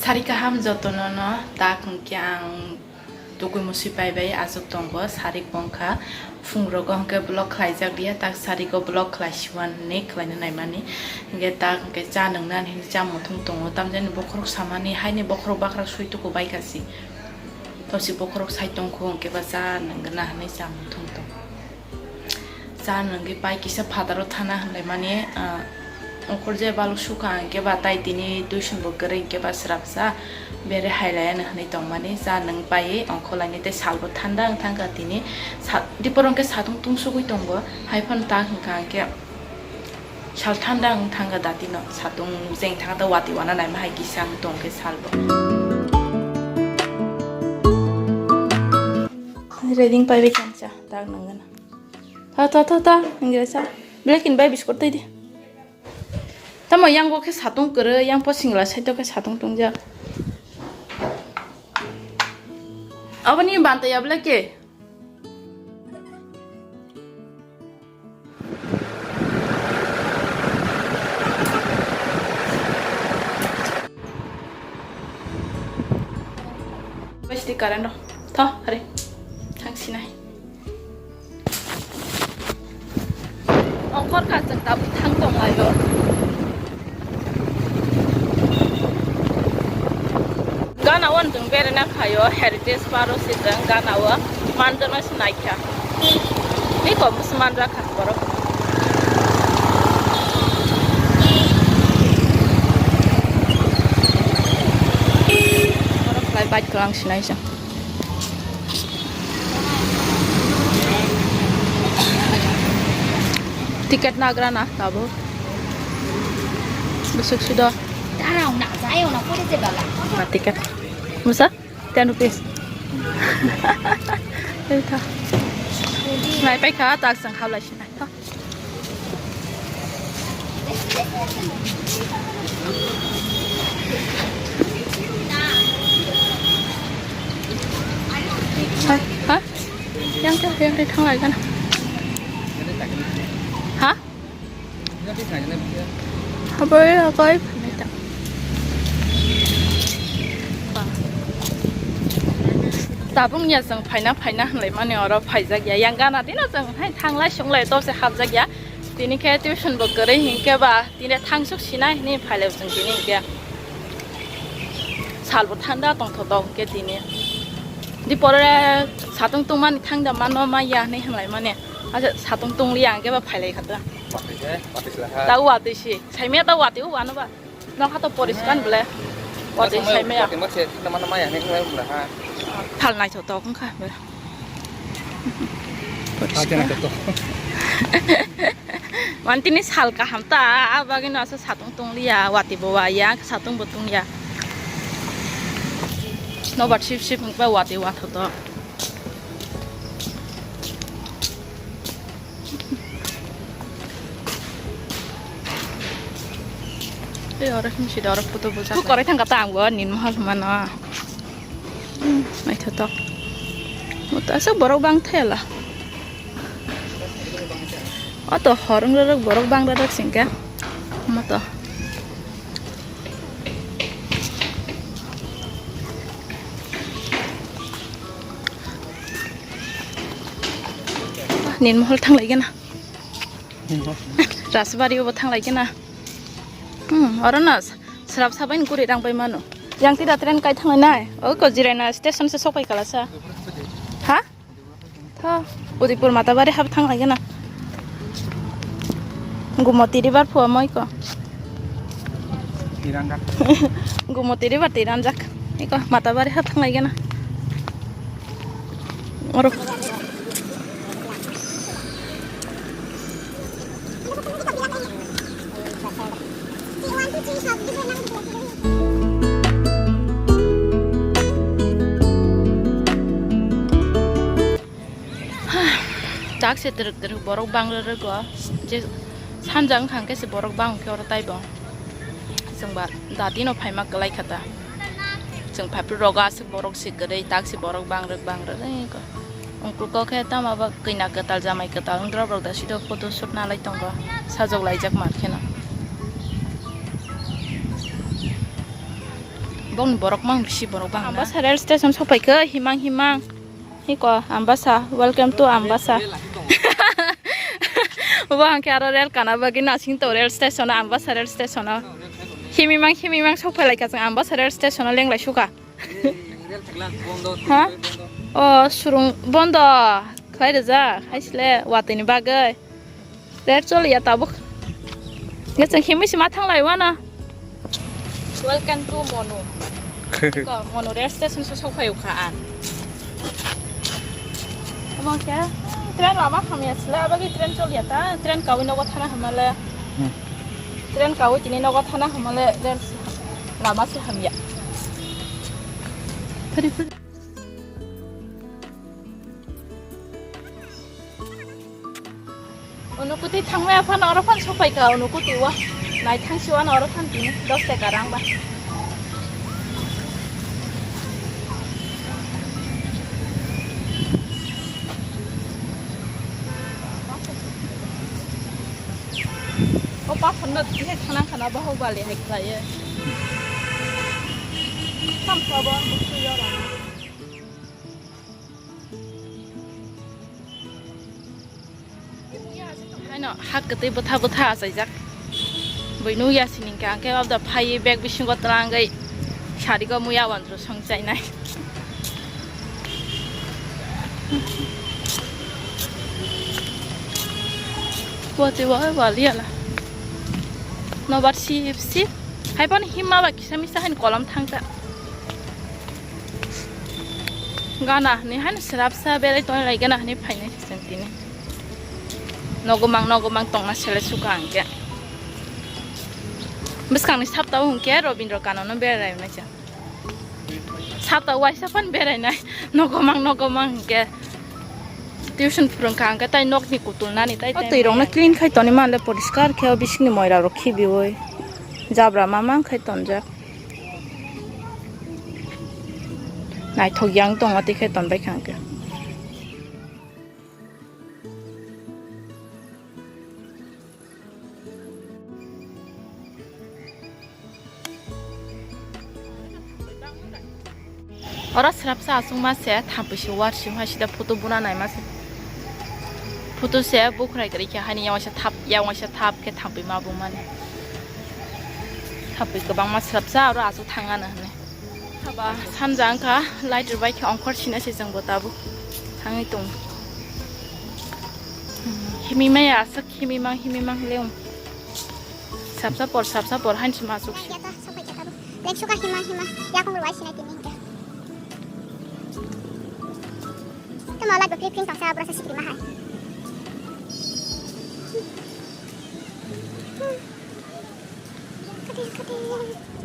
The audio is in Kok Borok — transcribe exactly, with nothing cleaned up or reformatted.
Sari kaham jotono no, tak hwnkhe ang tugui musi pai bai achuk tongo, sari kongkha phungrogo hwnkhe vlog khlaijak liya, tak sari go vlog khlai siwan hinwi khlaina naimani. Hwnkhe tak hwnkhe cha nwngnani hinwi cha muthung tongo, tamjani bokhorok samani haini bokhorok bakra sui tuku bai kasi. Tosi bokhorok sai tongkhu hwnkhe ba cha nwngnani hinwi cha muthung tongo. Cha nwngwi pai kisa phataro thana hwnlaimani, ah, ongkhor je baluk sukha hwnkhe ba tai tini tuition bo kwrwi hwnkhe ba srapsa bere hailaiya hwnwi tongmani cha nwng pai ongkhor laini tei salbo thanda wng thangkha tini sa-, dipor hwnkhe satung tungsugwi tongo haiphano tak hwnkha hwnkhe sal thanda wng thangkha datino satung jeng thangkha ta watwi wana naima hai kisa wng tongkhe salbo. Reading pai bai kancha tak nangana. Tha, tha, tha, tha, hingresa. Black and white biskot tei di. Tamo yang go khe satung kwrwi, yang po singla side o khe satung tungjak. Aboni banta ya black ke. Basti current o. Tho, hari. Thang sinai. Ongkhor kha chwng tabuk thang tonglaio. Gana o chwng berena phaio Heritage Park o se chwng gana o manjana se naikha. Ni kom se manjakha borok. Borok khlai bike ko ang sinai chwng. Ticket nagra na tabuk. Bwswk sudo. Darang na jai ona pore je bala. Ma ticket. Musa? Ten rupees. Nai pai kha tak sang khablai sinai. Ha? Ha? Yang teh, yang teh thang lai kan? Ha? Haboi, haboi. Tabung ya chwng phaina phaina hwnlai mani oro phaijak ya. Yang gana dino chwng hai thanglai sunglai tose hapjak ya. Tini khe tuition bo kwrwi hinkhe ba tini thangsuk sinai hinwi phailai chwng tini hinkhe. Salbo thanda tongthotok hinkhe tini. Di pore satung tungmani thangda mano ma ya hinwi hwnlai mani. Asa satung tungliya hinkhe ba phailai kha ta. Watwi se, watwi se laha. Ta watwi se. Saimaya ta watwi o ano ba. Nokha to poriskar bole. Watwi saimaya. Watwi ma se, na mana maya hinwi hwnlai mula ha. Phal naithotok wngkha be. Poriskar. Watwi naithotok. Mantini sal kaham ta, a bagwino asa satung tungliya, watwi bo waya, satung bo tungya. Nobar sip sip wngkha watwi wathotok. Ei, oro himsi da, oro photo bujak. Korai thangkha ta ang bo, nin mohor mano. Hmm, naithotok. Moto aswk borok bang thela. Oto horong rorok borok bang rorok singka. Moto. Nin mohor thang lai gana. Rajbari o bo thang lai gana. Hmm, oro no srap sabai ni guri rang bai mano. Yang tida train kai thang lai nai. O ko Jiraina station se sok pai kala sa. Ha? Tho, Udaipur Matabari hap thang lai gana. Gumoti river phuwa moi ko. Tiranjak. Gumoti river tiranjak. Iko Matabari hap thang lai gana. Oro. Tak se twrwk twrwk borok bang rwrwgo, je sanja wngkha hwnkhe se borok bang khe oro taibo. Chwng ba dati no phaima kwlai kha ta. Chwng phaiphru rogo aswk borok se kwrwi, tak se borok bang rwk bang rwk. Ungkulgo khe tamo bo kina kwtal, jamai kwtal wngdrop rok da side o photo shoot nalai tongo, sajok laijak mar kheno. Bongni borok mang bisi borok bang. Ambasa rail station sokphaikha, himang himang. Hiko, Ambasa, welcome to Ambasa. Obo hwnkhe aro rail kana bagwi nasing to rail station o, Ambasa rail station o. Himimang himimang sokphailaikha chwng Ambasa rail station o lenglai sukha. Ha? O surung bondo khlai rijak, haisle watwi ni bagwi. Rer choliya tabuk. Nge chwng himwi se ma thanglai wano. Welcome to Monu. Ko Monu rail station so sok phaiyukha ang. Omo khe train lama hamya sila, abagwi train choliya ta, train kawi nogo thana hamale. Hmm. Train kawi tini nogo thana hamale, train lama se hamya. Phari phari. Unukuti thangmaya phano oro phano sokphaikha unukuti o. Nai thangsi wano oro phano tini dos taka rang ba. O pathor no tini thana khana Bahubali hai khlaiye. Thamsa bo ang buksu yora. Haino hak kwtwi bwtha bwtha achaijak. Bui nukya sini hwnkhe, ang khe obda phaiwi bag bisingo twlangwi sarigo muya wandru song chainai. Bo tei bo waliya la. Nobar sip sip. Hai bono himma ba kisa misa haino kolom thangkha. Gana hinwi haino swrapsa berai tonglai gana hinwi phainai se chwng tini. Nogo mang, nogo mang tongna sele suka ang khe. Bwskangni saptao hwnkhe Robindra Kanono berai nai chwng. Saptao waisa phan berai nai. Nogo mang, nogo mang hwnkhe. Tuition phwrwngkha ang khe tai nokni kutulnani tai. O twi rokno clean khai toni manle poriskar khe o bisingni moira rok khibiwi. Jabra ma mang khai tonjak. Naithok yang tongo, tei khe tonbai kha hwnkhe. Oro swrapsa achukma se thampui se war sima sida photo buna naima se. Photo se bukhrai kwrwi khe haini yawaisa thap, yawaisa thap khe thampui ma bumani. Thampui kwbangma swrapsa oro achuk thangano hwnwi. Haba sanja wngkha, light rwbai khe ongkhor sina se chwngbo tabuk thangwi tongo. Himwi maya aswk himwi mang, himwi mang leung. Sapsa por, sapsa por, hansi ma aswk si. Lek suka himang himang, yakung rwai sinai tini hingke. Tamo light bo pring pring tongsa, borok se sikiri ma hai. Kati, kati.